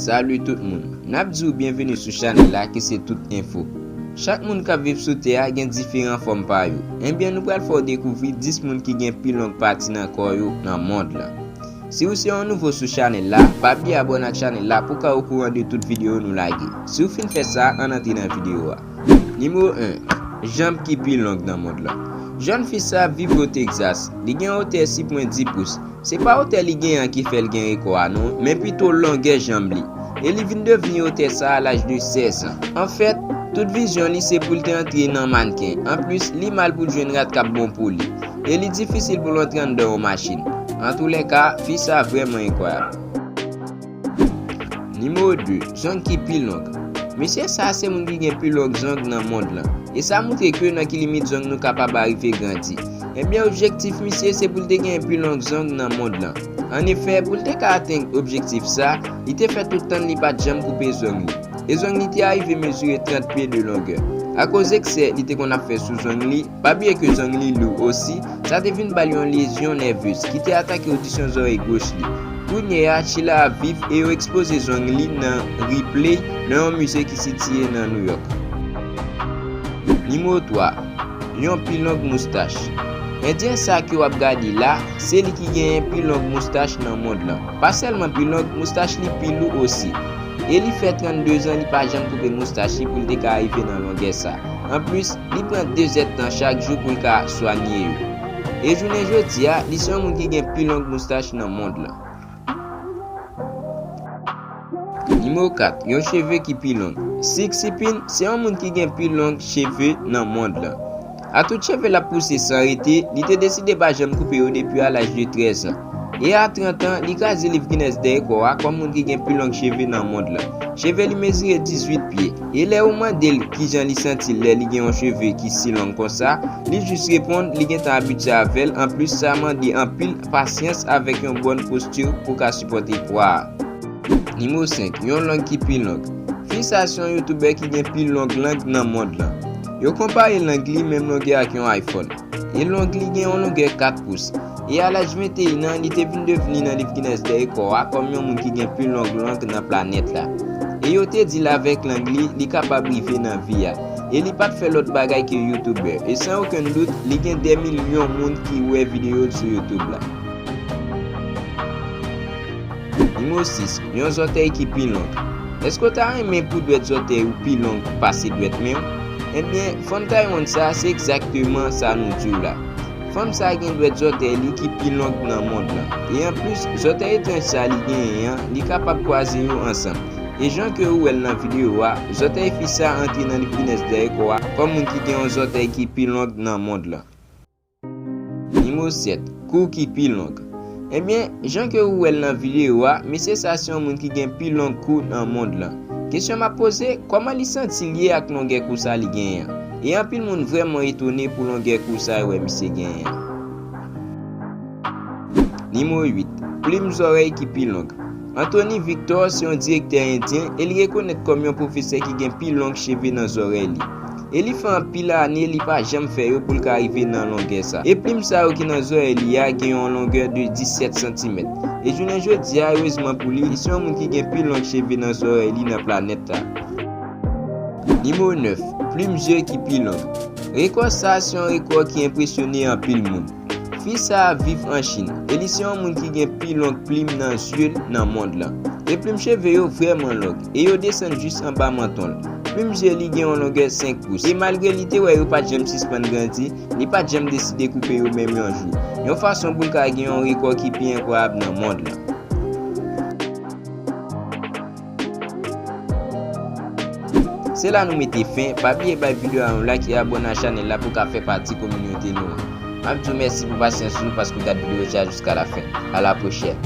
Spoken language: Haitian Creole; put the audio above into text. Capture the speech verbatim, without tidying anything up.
Salut tout moun. N ap di w byenveni sou chanèl la ki se Tout Enfo. Chak moun k ap viv sou tè a gen diferan fòm pa yo. Ebyen, nou pral fè w dekouvri dis moun ki gen pi long pati nan kò yo nan mond lan. Si w se yon nouvo sou chanèl la, pa bliye abòne ak chanèl la pou w ka okouran de tout videyo nou lage. Si w fin fè sa, ann antre nan videyo a. Nimewo en, janm ki pi long nan mond lan. Jèn fi sa ap viv o Texas. Li gen wotè sis pwen dis pous. Se pa wotè li genyen an ki fè l gen rekò a non, men pito longè janm li. E li vin devni wotè sa a laj de sèz an. Anfèt, tout vizyon li se pou l te antre nan mannken. Anplis, li mal pou l jwenn rad k ap bon pou li. E li difisil pou l antre anndan yon machin. Antoulèka, fi sa vrèman enkwayab. Nimewo de, zong ki pi long. Mesye sa a se moun ki gen pi long zong nan mond lan. E sa montre ke nan ki limit zong nou kapab arive grandi. Ebyen, objektif misye se pou l te gen pi long zong nan mond lan. Annefè, pou l te ka atenn objektif sa, li te fè tout tan li pa t janm koupe zong li. E zong li te arive mezire trant pye de longè. Akoz eksè li te konn ap fè sou zong li, pa bliye ke zong li lou osi, sa te vin ba l yon lezyon nèvez ki te atake odisyon zòrèy goch li. Kounye a, Sheila ap viv e yo ekspoze zong li nan Ripley, nan yon mize ki sitiye nan New York. Nimewo twa, yon pi long moustach. Endyen sa ke w ap gade la, se li ki genyen pi long moustach nan mond lan. Pa sèlman pi long, moustach li pi lou osi. E li fè trannde zan li pa janm koupe moustach li pou l te ka rive nan longè sa. Anplis, li pran de zèdtan chak jou pou l ka swanye yo. E jounen jodi a, li se yon moun ki gen pi long moustach nan mond lan. Nimewo kat, yon cheve ki pi long. Xi Jinping se yon moun ki gen pi long cheve nan mond lan. A tout cheve l ap pouse san rete, li te deside pa janm koupe yo depi a laj de trèz an. E a trant an, li kraze liv Guinness dèyè kò a kòm moun ki gen pi long cheve nan mond lan. Cheve li mezire dizuit pye. E lè yo mande l kijan li santi l lè li gen yon cheve ki si long konsa, li jis reponn li gentan abitye avè l, anplis sa mande anpil pasyans avèk yon bòn posti pou ka sipòte pwa a. Nimewo senk, yon lang ki pi long. Fi sa se yon youtubè ki gen pi long lang nan mond lan. Yo konpare lang li menm longè ak yon iPhone. E lang li gen yon longè kat pous. E a laj venteyen an, li te vin devni nan liv Guinness dèyè kò a kòm yon moun ki gen pi long lang nan planèt la. E yo te di l avèk lang li, li kapab rive nan vi a. E li pa t fè lòt bagay ke youtubè. E san okenn dout, li gen dè milyon moun ki wè videyo l sou YouTube la. Nimewo sis, yon zòtèy ki pi long. Èske w ta renmen pou dwèt zòtèy ou pi long pase dwèt men w? Ebyen, fanm Taiwan sa a se egzakteman sa nou di w la. Fanm sa a gen dwèt zòtèy li ki pi long nan mond lan. E anplis, zòtèy etranj sa a li genyen an, li kapab kwaze yo ansanm. E jan ke ou wè l nan videyo a, zòtèy fi sa a antre nan liv Guinness dèyè kò a kòm moun ki gen yon zòtèy ki pi long nan mond lan. Nimewo sèt, kou ki pi long. Ebyen, jan ke ou wè l nan videyo a, mesye sa se yon moun ki gen pi long kou nan mond lan. Kesyon m ap poze, kòman li santi l ye ak longè kou sa li genyen an? E anpil moun vrèman etone pou longè kou sa yo wè misye genyen an. Nimewo uit, plim zòrèy ki pi long. Anthony Victor se yon direktè endyen e li rekonèt kòm yon pwofesè ki gen pi long cheve nan zòrèy li. E li fè anpil ane li pa janm fè yo pou l ka rive nan longè sa. E plim sa yo ki nan zòrèy li a gen yon longè de disèt santimèt. E jounen jodi a, erezman pou li, li se yon moun ki gen pi long cheve nan zòrèy li nan planèt la. Nimewo nèf, plim zye ki pi long. Rekò sa a se yon rekò ki enpresyone anpil moun. Fi sa a viv an Chin, e li se yon moun ki gen pi long plim nan zye l nan mond lan. E plim cheve yo vrèman long, e yo desann jis anba manton l. Plim zye li gen yon longè senk pous, e malgre li te wè yo pa t janm sispann grandi, li pa t janm deside koupe yo menm yon jou, yon fason pou l ka gen yon rekò ki pi enkwayab nan mond lan. Se la nou mete fen. Pa bliye bay videyo a yon like e abòne a chanèl la pou w ka fè pati kominote nou an. M ap di w mèsi pou pasyans ou paske w gad videyo sa a jiska la fen. A la pwochèn.